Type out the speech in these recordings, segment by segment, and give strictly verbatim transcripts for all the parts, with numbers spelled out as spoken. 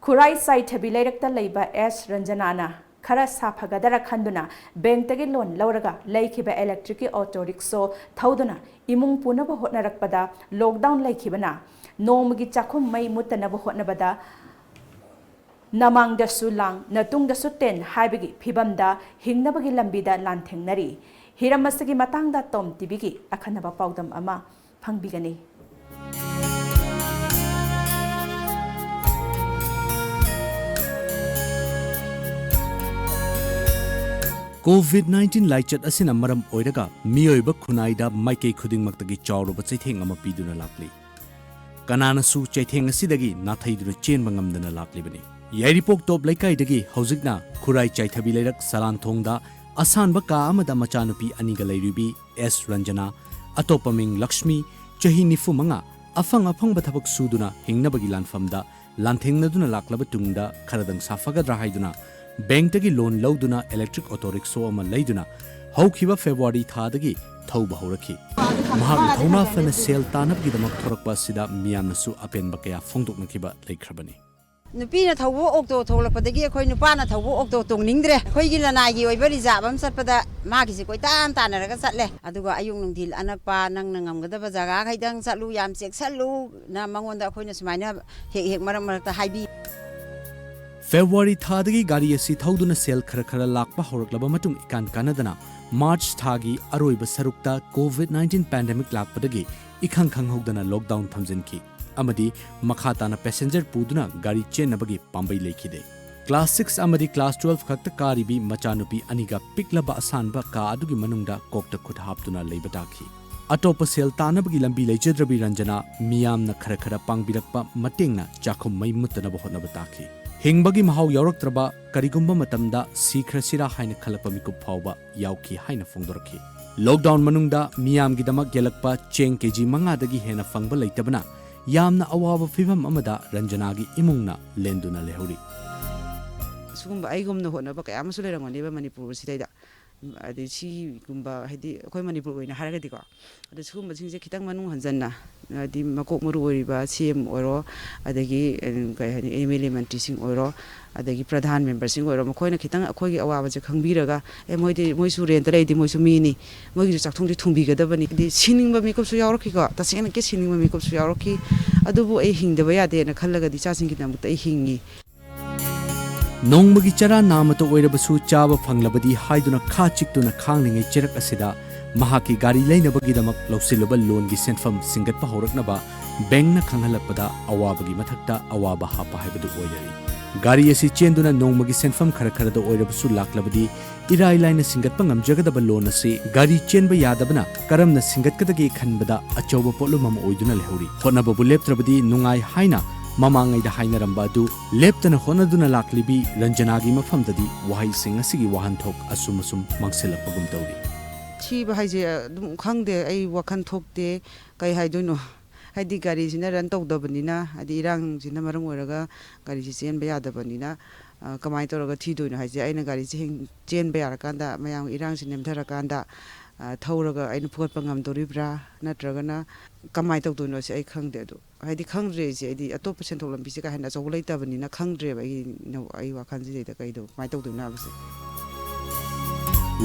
ꯈꯨꯔꯥꯏ ꯆꯥꯏꯊꯕꯤ ꯂꯩꯔꯛꯇ ꯂꯩꯕ ꯑꯦꯁ ꯔꯟꯖꯅꯥꯅ ꯈꯔ ꯁꯥꯐꯒꯗ꯭ꯔꯥ ꯈꯟꯗꯨꯅ ꯕꯦꯡꯛꯇꯒꯤ ꯂꯣꯟ ꯂꯧꯔꯒ ꯂꯩꯈꯤꯕ ꯏꯂꯦꯛꯇ꯭ꯔꯤꯛꯀꯤ ꯑꯣꯇꯣ ꯔꯤꯛꯁꯣ ꯊꯧꯗꯨꯅ ꯏꯃꯨꯡ ꯄꯨꯅꯕ ꯍꯣꯠꯅꯔꯛꯄꯗ ꯂꯣꯛꯗꯥꯎꯟ ꯂꯩꯈꯤꯕꯅ ꯅꯣꯡꯃꯒꯤ ꯆꯥꯛꯈꯨꯝ ꯃꯩ ꯃꯨꯠꯇꯅꯕ ꯍꯣꯠꯅꯕꯗ ꯅꯃꯥꯡꯗꯁꯨ ꯂꯥꯡ, ꯅꯇꯨꯡꯗꯁꯨ ꯇꯦꯟ ꯍꯥꯏꯕꯒꯤ ꯐꯤꯚꯝꯗ ꯍꯤꯡꯅꯕꯒꯤ ꯂꯝꯕꯤꯗ ꯂꯥꯟꯊꯦꯡꯅꯔꯤ꯫ ꯍꯤꯔꯝ ꯑꯁꯤꯒꯤ ꯃꯇꯥꯡꯗ ꯇꯣꯝ ꯇꯤꯚꯤꯒꯤ ꯑꯈꯟꯅꯕ ꯄꯥꯎꯗꯝ ꯑꯃ ꯐꯪꯕꯤꯒꯅꯤ꯫ ꯀꯣꯚꯤꯗ ꯅꯥꯏꯟꯇꯤꯟ ꯂꯥꯏꯆꯠ ꯑꯁꯤꯅ ꯃꯔꯝ ꯑꯣꯏꯔꯒ ꯃꯤꯑꯣꯏꯕ ꯈꯨꯟꯅꯥꯏꯗ ꯃꯥꯏꯀꯩ ꯈꯨꯗꯤꯡꯃꯛꯇꯒꯤ ꯆꯥꯎꯔꯕ ꯆꯩꯊꯦꯡ ꯑꯃ ꯄꯤꯗꯨꯅ ꯂꯥꯛꯂꯤ꯫ ꯀꯅꯥꯅꯁꯨ ꯆꯩꯊꯦꯡ ꯑꯁꯤꯗꯒꯤ ꯅꯥꯊꯩꯗꯨꯅ ꯆꯦꯟꯕ ꯉꯝꯗꯅ ꯂꯥꯛꯂꯤꯕꯅꯤ꯫ ꯌꯥꯏꯔꯤꯄꯣꯛ ꯇꯣꯞ ꯂꯩꯀꯥꯏꯗꯒꯤ ꯍꯧꯖꯤꯛꯅ ꯈꯨꯔꯥꯏ ꯆꯥꯏꯊꯕꯤ ꯂꯩꯔꯛ ꯁꯂꯥꯟꯊꯣꯡꯗ ꯑꯁꯥꯟꯕ ꯀꯥ ꯑꯃꯗ ꯃꯆꯥꯅꯨꯄꯤ ꯑꯅꯤꯒ ꯂꯩꯔꯤꯕꯤ ꯑꯦꯁ ꯔꯟꯖꯅꯥ, ꯑꯇꯣꯞꯄ ꯃꯤꯡ ꯂꯛꯁꯃꯤ, ꯆꯍꯤ ꯅꯤꯐꯨ ꯃꯉꯥ, ꯑꯐꯪ ꯑꯐꯪꯕ ꯊꯕꯛ ꯁꯨꯗꯨꯅ ꯍꯤꯡꯅꯕꯒꯤ ꯂꯥꯟꯐꯝꯗ ꯂꯥꯟꯊꯦꯡꯅꯗꯨꯅ ꯂꯥꯛꯂꯕ ꯇꯨꯡꯗ ꯈꯔꯗꯪ ꯁꯥꯐꯒꯗ꯭ꯔꯥ ꯍꯥꯏꯗꯨꯅ ꯕꯦꯡꯛꯇꯒꯤ ꯂꯣꯟ ꯂꯧꯗꯨꯅ ꯏꯂꯦꯛꯇ꯭ꯔꯤꯛ ꯑꯣꯇꯣ ꯔꯤꯛꯁꯣ ꯑꯃ ꯂꯩꯗꯨꯅ ꯍꯧꯈꯤꯕ ꯐꯦꯕ꯭ꯔꯨꯋꯥꯔꯤ ꯊꯥꯗꯒꯤ ꯊꯧꯕ ꯍꯧꯔꯛꯈꯤ꯫ ꯃꯍꯥꯛꯅ ꯊꯧꯅꯥ ꯐꯅ ꯁꯦꯜ ꯇꯥꯅꯕꯒꯤꯗꯃꯛ ꯊꯣꯔꯛꯄ ꯑꯁꯤꯗ ꯃꯤꯌꯥꯝꯅꯁꯨ ꯑꯄꯦꯟꯕ ꯀꯌꯥ ꯐꯣꯡꯗꯣꯛꯅꯈꯤꯕ ꯂꯩꯈ꯭ꯔꯕꯅꯤ꯫ ꯅꯨꯄꯤꯅ ꯊꯧꯕ ꯑꯣꯛꯇꯣ ꯊꯣꯛꯂꯛꯄꯗꯒꯤ ꯑꯩꯈꯣꯏ ꯅꯨꯄꯥꯅ ꯊꯧꯕ ꯑꯣꯛꯇꯣ ꯇꯣꯡꯅꯤꯡꯗ꯭ꯔꯦ꯫ ꯑꯩꯈꯣꯏꯒꯤ ꯂꯅꯥꯏꯒꯤ ꯑꯣꯏꯕ ꯔꯤꯖꯥꯕ ꯑꯃ ꯆꯠꯄꯗ ꯃꯥꯒꯤꯁꯦ ꯀꯣꯏꯇꯥꯟ ꯇꯥꯟꯅꯔꯒ ꯆꯠꯂꯦ꯫ ꯑꯗꯨꯒ ꯑꯌꯨꯛ ꯅꯨꯡꯊꯤꯜ ꯑꯅꯛꯄ ꯅꯪꯅ ꯉꯝꯒꯗꯕ ꯖꯒꯥꯈꯩꯗꯪ ꯆꯠꯂꯨ, ꯌꯥꯝ ꯆꯦꯛꯁꯜꯂꯨꯅ ꯃꯉꯣꯟꯗ ꯑꯩꯈꯣꯏꯅ ꯁꯨꯃꯥꯏꯅ ꯍꯦꯛ ꯍꯦꯛ ꯃꯔꯛ ꯃꯔꯛꯇ ꯍꯥꯏꯕꯤ꯫ ꯐꯦꯕ꯭ꯔꯨꯋꯥꯔꯤ ꯊꯥꯗꯒꯤ ꯒꯥꯔꯤ ꯑꯁꯤ ꯊꯧꯗꯨꯅ ꯁꯦꯜ ꯈꯔ ꯈꯔ ꯂꯥꯛꯄ ꯍꯧꯔꯛꯂꯕ ꯃꯇꯨꯡ ꯏꯀꯥꯟ ꯀꯥꯟꯅꯗꯅ ꯃꯥꯔꯆ ꯊꯥꯒꯤ ꯑꯔꯣꯏꯕ ꯁꯔꯨꯛꯇ ꯀꯣꯚꯤꯗ ꯅꯥꯏꯟꯇꯤꯟ ꯄꯦꯟꯗꯦꯃꯤꯛ ꯂꯥꯛꯄꯗꯒꯤ ꯏꯈꯪ ꯈꯪꯍꯧꯗꯅ ꯂꯣꯛꯗꯥꯎꯟ ꯊꯝꯖꯤꯟꯈꯤ ꯑꯃꯗꯤ ꯃꯈꯥ ꯇꯥꯅ ꯄꯦꯁꯦꯟꯖꯔ ꯄꯨꯗꯨꯅ ꯒꯥꯔꯤ ꯆꯦꯟꯅꯕꯒꯤ ꯄꯥꯝꯕꯩ ꯂꯩꯈꯤꯗꯦ꯫ ꯀ꯭ꯂꯥꯁ ꯁꯤꯛꯁ ꯑꯃꯗꯤ ꯀ꯭ꯂꯥꯁ ꯇꯨꯋꯦꯜꯐ ꯈꯛꯇ ꯀꯥꯔꯤꯕꯤ ꯃꯆꯥꯅꯨꯄꯤ ꯑꯅꯤꯒ ꯄꯤꯛꯂꯕ ꯑꯁꯥꯟꯕ ꯀꯥ ꯑꯗꯨꯒꯤ ꯃꯅꯨꯡꯗ ꯀꯣꯛꯇ ꯈꯨꯠ ꯍꯥꯞꯇꯨꯅ ꯂꯩꯕ ꯇꯥꯈꯤ꯫ ꯑꯇꯣꯞꯄ ꯁꯦꯜ ꯇꯥꯅꯕꯒꯤ ꯂꯝꯕꯤ ꯂꯩꯖꯗ꯭ꯔꯕꯤ ꯔꯟꯖꯅꯥ ꯃꯤꯌꯥꯝꯅ ꯈꯔ ꯈꯔ ꯄꯥꯡꯕꯤꯔꯛꯄ ꯃꯇꯦꯡꯅ ꯆꯥꯛꯈꯨꯝ ꯃꯩ ꯃꯨꯠꯇꯅꯕ ꯍꯣꯠꯅꯕ ꯇꯥꯈꯤ꯫ ꯍꯤꯡꯕꯒꯤ ꯃꯍꯥꯎ ꯌꯥꯎꯔꯛꯇ꯭ꯔꯕ, ꯀꯔꯤꯒꯨꯝꯕ ꯃꯇꯝꯗ ꯁꯤꯈ꯭ꯔꯁꯤꯔꯥ ꯍꯥꯏꯅ ꯈꯜꯂꯛꯄ ꯃꯤꯀꯨꯞ ꯐꯥꯎꯕ ꯌꯥꯎꯈꯤ ꯍꯥꯏꯅ ꯐꯣꯡꯗꯣꯔꯛꯈꯤ꯫ ꯂꯣꯛꯗꯥꯎꯟ ꯃꯅꯨꯡꯗ ꯃꯤꯌꯥꯝꯒꯤꯗꯃꯛ ꯌꯦꯜꯂꯛꯄ ꯆꯦꯡ ꯀꯦꯖꯤ ꯃꯉꯥꯗꯒꯤ ꯍꯦꯟꯅ ꯐꯪꯕ ꯂꯩꯇꯕꯅ ꯌꯥꯝꯅ ꯑꯋꯥꯕ ꯐꯤꯚꯝ ꯑꯃꯗ ꯔꯟꯖꯅꯥꯒꯤ ꯏꯃꯨꯡꯅ ꯂꯦꯟꯗꯨꯅ ꯂꯩꯍꯧꯔꯤ꯫ ꯑꯁꯤꯒꯨꯝꯕ ꯑꯩꯒꯨꯝꯅ ꯍꯣꯠꯅꯕ ꯀꯌꯥ ꯑꯃꯁꯨ ꯂꯩꯔꯝꯒꯅꯦꯕ ꯃꯅꯤꯄꯨꯔꯁꯤꯗꯩꯗ꯫ ꯑꯗꯩ ꯁꯤꯒꯨꯝꯕ, ꯍꯥꯏꯗꯤ ꯑꯩꯈꯣꯏ ꯃꯅꯤꯄꯨꯔ ꯑꯣꯏꯅ ꯍꯥꯏꯔꯒꯗꯤꯀꯣ, ꯑꯗꯣ ꯁꯤꯒꯨꯝꯕꯁꯤꯡꯁꯦ ꯈꯤꯇꯪ ꯃꯅꯨꯡ ꯍꯟꯖꯟꯅ, ꯍꯥꯏꯗꯤ ꯃꯀꯣꯛ ꯃꯔꯨ ꯑꯣꯏꯔꯤꯕ ꯁꯤ ꯑꯦꯝ ꯑꯣꯏꯔꯣ, ꯑꯗꯒꯤ, ꯑ, ꯀꯩ ꯍꯥꯏꯅꯤ, ꯑꯦꯝ ꯑꯦꯜ ꯑꯦ ꯃꯟꯇ꯭ꯔꯤꯁꯤꯡ ꯑꯣꯏꯔꯣ, ꯑꯗꯒꯤ ꯄ꯭ꯔꯙꯥꯟ ꯃꯦꯝꯕꯔꯁꯤꯡ ꯑꯣꯏꯔꯣ, ꯃꯈꯣꯏꯅ ꯈꯤꯇꯪ ꯑꯩꯈꯣꯏꯒꯤ ꯑꯋꯥꯕꯁꯦ ꯈꯪꯕꯤꯔꯒ, "ꯑꯦ, ꯃꯣꯏꯗꯤ, ꯃꯣꯏꯁꯨ ꯔꯦꯟꯇ ꯂꯩꯗꯤ ꯃꯣꯏꯁꯨ ꯃꯤꯅꯤ, ꯃꯣꯏꯒꯤꯁꯨ ꯆꯥꯛꯊꯨꯡꯗꯤ ꯊꯨꯡꯕꯤꯒꯗꯕꯅꯤ"꯫ ꯍꯥꯏꯗꯤ ꯁꯤꯅꯤꯡꯕ ꯃꯤꯀꯨꯞꯁꯨ ꯌꯥꯎꯔꯛꯈꯤꯀꯣ, ꯇꯁꯦꯡꯅ ꯀꯦ ꯁꯤꯅꯤꯡꯕ ꯃꯤꯀꯨꯞꯁꯨ ꯌꯥꯎꯔꯛꯈꯤ꯫ ꯑꯗꯨꯕꯨ ꯑꯩ ꯍꯤꯡꯗꯕ ꯌꯥꯗꯦꯅ ꯈꯜꯂꯒꯗꯤ ꯏꯆꯥꯁꯤꯡꯒꯤꯗꯃꯛꯇ ꯑꯩ ꯍꯤꯡꯉꯤ꯫ ꯅꯣꯡꯃꯒꯤ ꯆꯔꯥ ꯅꯥꯃꯇ ꯑꯣꯏꯔꯕꯁꯨ ꯆꯥꯕ ꯐꯪꯂꯕꯗꯤ ꯍꯥꯏꯗꯨꯅ ꯈꯥ ꯆꯤꯛꯇꯨꯅ ꯈꯥꯡꯂꯤꯉꯩ ꯆꯩꯔꯛ ꯑꯁꯤꯗ ꯃꯍꯥꯛꯀꯤ ꯒꯥꯔꯤ ꯂꯩꯅꯕꯒꯤꯗꯃꯛ ꯂꯧꯁꯤꯜꯂꯨꯕ ꯂꯣꯟꯒꯤ ꯁꯦꯟꯐꯝ ꯁꯤꯡꯒꯠꯄ ꯍꯧꯔꯛꯅꯕ ꯕꯦꯡꯛꯅ ꯈꯪꯍꯜꯂꯛꯄꯗ ꯑꯋꯥꯕꯒꯤ ꯃꯊꯛꯇ ꯑꯋꯥꯕ ꯍꯥꯞꯄ ꯍꯥꯏꯕꯗꯨ ꯑꯣꯏꯔꯔꯤ꯫ ꯒꯥꯔꯤ ꯑꯁꯤ ꯆꯦꯟꯗꯨꯅ ꯅꯣꯡꯃꯒꯤ ꯁꯦꯟꯐꯝ ꯈꯔ ꯈꯔꯗ ꯑꯣꯏꯔꯕꯁꯨ ꯂꯥꯛꯂꯕꯗꯤ ꯏꯔꯥꯏ ꯂꯥꯏꯅ ꯁꯤꯡꯒꯠꯄ ꯉꯝꯖꯒꯗꯕ ꯂꯣꯟ ꯑꯁꯤ ꯒꯥꯔꯤ ꯆꯦꯟꯕ ꯌꯥꯗꯕꯅ ꯀꯔꯝꯅ ꯁꯤꯡꯒꯠꯀꯗꯒꯦ ꯈꯟꯕꯗ ꯑꯆꯧꯕ ꯄꯣꯠꯂꯨꯝ ꯑꯃ ꯑꯣꯏꯗꯨꯅ ꯂꯩꯍꯧꯔꯤ꯫ ꯍꯣꯠꯅꯕꯕꯨ ꯂꯦꯞꯇ꯭ꯔꯕꯗꯤ ꯅꯨꯡꯉꯥꯏ ꯍꯥꯏꯅ ꯃꯃꯥꯡꯉꯩꯗ ꯍꯥꯏꯅꯔꯝꯕ ꯑꯗꯨ ꯂꯦꯞꯇꯅ ꯍꯣꯠꯅꯗꯨꯅ ꯂꯥꯛꯂꯤꯕꯤ ꯔꯟꯖꯅꯥꯒꯤ ꯃꯐꯝꯗꯗꯤ ꯋꯥꯍꯩꯁꯤꯡ ꯑꯁꯤꯒꯤ ꯋꯥꯍꯟꯊꯣꯛ ꯑꯁꯨꯝ ꯑꯁꯨꯝ ꯃꯥꯡꯁꯤꯜꯂꯛꯄꯒꯨꯝ ꯇꯧꯔꯤ꯫ ꯊꯤꯕ ꯍꯥꯏꯁꯦ ꯑꯗꯨꯝ ꯈꯪꯗꯦ, ꯑꯩ ꯋꯥꯈꯜ ꯊꯣꯛꯇꯦ꯫ ꯀꯩ ꯍꯥꯏꯗꯣꯏꯅꯣ? ꯍꯥꯏꯗꯤ ꯒꯥꯔꯤꯁꯤꯅ ꯔꯟ ꯇꯧꯗꯕꯅꯤꯅ, ꯍꯥꯏꯗꯤ ꯏꯔꯥꯡꯁꯤꯅ ꯃꯔꯝ ꯑꯣꯏꯔꯒ ꯒꯥꯔꯤꯁꯤ ꯆꯦꯟꯕ ꯌꯥꯗꯕꯅꯤꯅ, ꯑ, ꯀꯃꯥꯏꯅ ꯇꯧꯔꯒ ꯊꯤꯗꯣꯏꯅꯣ ꯍꯥꯏꯁꯦ? ꯑꯩꯅ ꯒꯥꯔꯤꯁꯦ ꯍꯦꯡ-, ꯆꯦꯟꯕ ꯌꯥꯔꯀꯥꯟꯗ, ꯃꯌꯥꯝꯒꯤ ꯏꯔꯥꯡꯁꯤ ꯅꯦꯝꯊꯔꯀꯥꯟꯗ, ꯑ, ꯊꯧꯔꯒ ꯑꯩꯅ ꯐꯨꯒꯠꯄ ꯉꯝꯗꯣꯔꯤꯕ꯭ꯔꯥ? ꯅꯠꯇ꯭ꯔꯒꯅ ꯀꯃꯥꯏꯅ ꯇꯧꯗꯣꯏꯅꯣ ꯁꯤ ꯑꯩ ꯈꯪꯗꯦ꯫ ꯑꯗꯣ ꯍꯥꯏꯗꯤ ꯈꯪꯗ꯭ꯔꯦ ꯑꯩꯁꯦ, ꯍꯥꯏꯗꯤ ꯑꯇꯣꯞꯄ ꯁꯦꯟꯊꯣꯛ ꯂꯝꯕꯤꯁꯦ ꯀꯥ ꯍꯦꯟꯅ ꯑꯆꯧꯕ ꯂꯩꯇꯕꯅꯤꯅ ꯈꯪꯗ꯭ꯔꯦꯕ ꯑꯩꯒꯤ ꯅ-, ꯑꯩ ꯋꯥꯈꯜꯁꯤꯗꯩꯗ ꯀꯩꯗꯣ ꯀꯃꯥꯏꯅ ꯇꯧꯗꯣꯏꯅꯣ ꯍꯥꯏꯕꯁꯦ꯫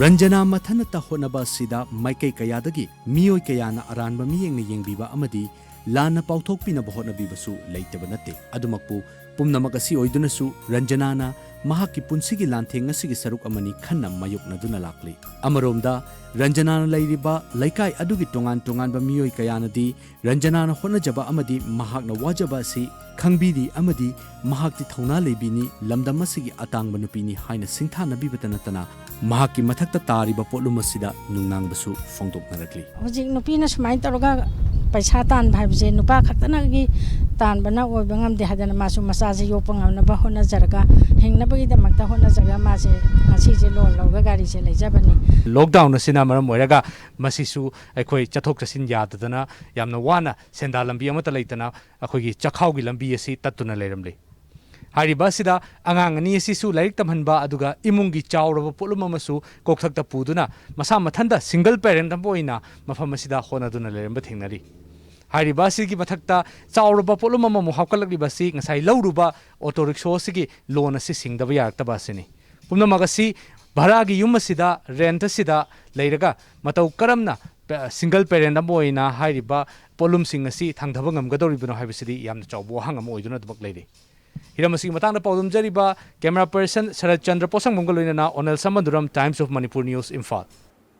ꯔꯟꯖꯅꯥ ꯃꯊꯟꯇ ꯍꯣꯠꯅꯕ ꯑꯁꯤꯗ ꯃꯥꯏꯀꯩ ꯀꯌꯥꯗꯒꯤ ꯃꯤꯑꯣꯏ ꯀꯌꯥꯅ ꯑꯔꯥꯟꯕ ꯃꯤꯠꯌꯦꯡꯅ ꯌꯦꯡꯕꯤꯕ ꯑꯃꯗꯤ ꯂꯥꯟꯅ ꯄꯥꯎꯊꯣꯛꯄꯤꯅꯕ ꯍꯣꯠꯅꯕꯤꯕꯁꯨ ꯂꯩꯇꯕ ꯅꯠꯇꯦ꯫ ꯑꯗꯨꯃꯛꯄꯨ ꯄꯨꯝꯅꯃꯛ ꯑꯁꯤ ꯑꯣꯏꯗꯨꯅꯁꯨ ꯔꯟꯖꯅꯥꯅ ꯃꯍꯥꯛꯀꯤ ꯄꯨꯟꯁꯤꯒꯤ ꯂꯥꯟꯊꯦꯡ ꯑꯁꯤꯒꯤ ꯁꯔꯨꯛ ꯑꯃꯅꯤ ꯈꯟꯅ ꯃꯥꯌꯣꯛꯅꯗꯨꯅ ꯂꯥꯛꯂꯤ꯫ ꯑꯃꯔꯣꯝꯗ ꯔꯟꯖꯅꯥꯅ ꯂꯩꯔꯤꯕ ꯂꯩꯀꯥꯏ ꯑꯗꯨꯒꯤ ꯇꯣꯉꯥꯟ ꯇꯣꯉꯥꯟꯕ ꯃꯤꯑꯣꯏ ꯀꯌꯥꯅꯗꯤ ꯔꯟꯖꯅꯥꯅ ꯍꯣꯠꯅꯖꯕ ꯑꯃꯗꯤ ꯃꯍꯥꯛꯅ ꯋꯥꯖꯕ ꯑꯁꯤ ꯈꯪꯕꯤꯔꯤ ꯑꯃꯗꯤ ꯃꯍꯥꯛꯇꯤ ꯊꯧꯅꯥ ꯂꯩꯕꯤꯅꯤ, ꯂꯝꯗꯝ ꯑꯁꯤꯒꯤ ꯑꯇꯥꯡꯕ ꯅꯨꯄꯤꯅꯤ ꯍꯥꯏꯅ ꯁꯤꯡꯊꯥꯅꯕꯤꯕꯇ ꯅꯠꯇꯅ ꯃꯍꯥꯛꯀꯤ ꯃꯊꯛꯇ ꯇꯥꯔꯤꯕ ꯄꯣꯠꯂꯨꯝ ꯑꯁꯤꯗ ꯅꯨꯡꯅꯥꯡꯕꯁꯨ ꯐꯣꯡꯗꯣꯛꯅꯔꯛꯂꯤ꯫ ꯍꯧꯖꯤꯛ ꯅꯨꯄꯤꯅ ꯁꯨꯃꯥꯏꯅ ꯇꯧꯔꯒ ꯄꯩꯁꯥ ꯇꯥꯟꯕ ꯍꯥꯏꯕꯁꯦ ꯅꯨꯄꯥ ꯈꯛꯇꯅꯒꯤ ꯇꯥꯟꯕꯅ ꯑꯣꯏꯕ ꯉꯝꯗꯦ ꯍꯥꯏꯗꯅ ꯃꯥꯁꯨ ꯃꯆꯥꯁꯦ ꯌꯣꯛꯄ ꯉꯝꯅꯕ ꯍꯣꯠꯅꯖꯔꯒ, ꯍꯤꯡꯅꯕꯒꯤꯗꯃꯛꯇ ꯍꯣꯠꯅꯖꯔꯒ ꯃꯥꯁꯦ ꯉꯁꯤꯁꯦ ꯂꯣꯟ ꯂꯧꯔꯒ ꯒꯥꯔꯤꯁꯦ ꯂꯩꯖꯕꯅꯤ꯫ ꯂꯣꯛꯗꯥꯎꯟ ꯑꯁꯤꯅ ꯃꯔꯝ ꯑꯣꯏꯔꯒ ꯃꯁꯤꯁꯨ ꯑꯩꯈꯣꯏ ꯆꯠꯊꯣꯛ ꯆꯠꯁꯤꯟ ꯌꯥꯗꯗꯅ ꯌꯥꯝꯅ ꯋꯥꯅ ꯁꯦꯟꯗꯥꯟ ꯂꯝꯕꯤ ꯑꯃꯠꯇ ꯂꯩꯇꯅ ꯑꯩꯈꯣꯏꯒꯤ ꯆꯥꯛꯈꯥꯎꯒꯤ ꯂꯝꯕꯤ ꯑꯁꯤ ꯇꯠꯇꯨꯅ ꯂꯩꯔꯝꯂꯤ꯫ ꯍꯥꯏꯔꯤꯕ ꯑꯁꯤꯗ ꯑꯉꯥꯡ ꯑꯅꯤ ꯑꯁꯤꯁꯨ ꯂꯥꯏꯔꯤꯛ ꯇꯝꯍꯟꯕ, ꯑꯗꯨꯒ ꯏꯃꯨꯡꯒꯤ ꯆꯥꯎꯔꯕ ꯄꯣꯠꯂꯨꯝ ꯑꯃꯁꯨ ꯀꯣꯛꯊꯛꯇ ꯄꯨꯗꯨꯅ ꯃꯁꯥ ꯃꯊꯟꯇ ꯁꯤꯡꯒꯜ ꯄꯦꯔꯦꯟꯠ ꯑꯃ ꯑꯣꯏꯅ ꯃꯐꯝ ꯑꯁꯤꯗ ꯍꯣꯠꯅꯗꯨꯅ ꯂꯩꯔꯝꯕ ꯊꯦꯡꯅꯔꯤ꯫ ꯍꯥꯏꯔꯤꯕ ꯑꯁꯤꯒꯤ ꯃꯊꯛꯇ ꯆꯥꯎꯔꯕ ꯄꯣꯠꯂꯨꯝ ꯑꯃꯃꯨꯛ ꯍꯥꯞꯀꯠꯂꯛꯂꯤꯕ ꯑꯁꯤ ꯉꯁꯥꯏ ꯂꯧꯔꯨꯕ ꯑꯣꯇꯣ ꯔꯤꯛꯁꯣ ꯑꯁꯤꯒꯤ ꯂꯣꯟ ꯑꯁꯤ ꯁꯤꯡꯗꯕ ꯌꯥꯔꯛꯇꯕ ꯑꯁꯤꯅꯤ꯫ ꯄꯨꯝꯅꯃꯛ ꯑꯁꯤ ꯚꯔꯥꯒꯤ ꯌꯨꯝ ꯑꯁꯤꯗ, ꯔꯦꯟꯠ ꯑꯁꯤꯗ ꯂꯩꯔꯒ ꯃꯇꯧ ꯀꯔꯝꯅ ꯄꯦ-, ꯁꯤꯡꯒꯜ ꯄꯦꯔꯦꯟꯠ ꯑꯃ ꯑꯣꯏꯅ ꯍꯥꯏꯔꯤꯕ ꯄꯣꯠꯂꯨꯝꯁꯤꯡ ꯑꯁꯤ ꯊꯥꯡꯊꯕ ꯉꯝꯒꯗꯧꯔꯤꯕꯅꯣ ꯍꯥꯏꯕꯁꯤꯗꯤ ꯌꯥꯝꯅ ꯆꯥꯎꯕ ꯋꯥꯍꯪ ꯑꯃ ꯑꯣꯏꯗꯨꯅ ꯑꯗꯨꯃꯛ ꯂꯩꯔꯤ꯫ ꯍꯤꯔꯝ ꯑꯁꯤꯒꯤ ꯃꯇꯥꯡꯗ ꯄꯥꯎꯗꯝꯖꯔꯤꯕ ꯀꯦꯃꯦꯔꯥ ꯄꯔꯁꯟ ꯁꯔꯠ ꯆꯟꯗ꯭ꯔ ꯄꯣꯠꯁꯪꯕꯝꯒ ꯂꯣꯏꯅꯅ ꯑꯣꯅꯦꯜ ꯁꯃꯟꯗꯨꯔꯝ, Times of Manipur News, Imphal.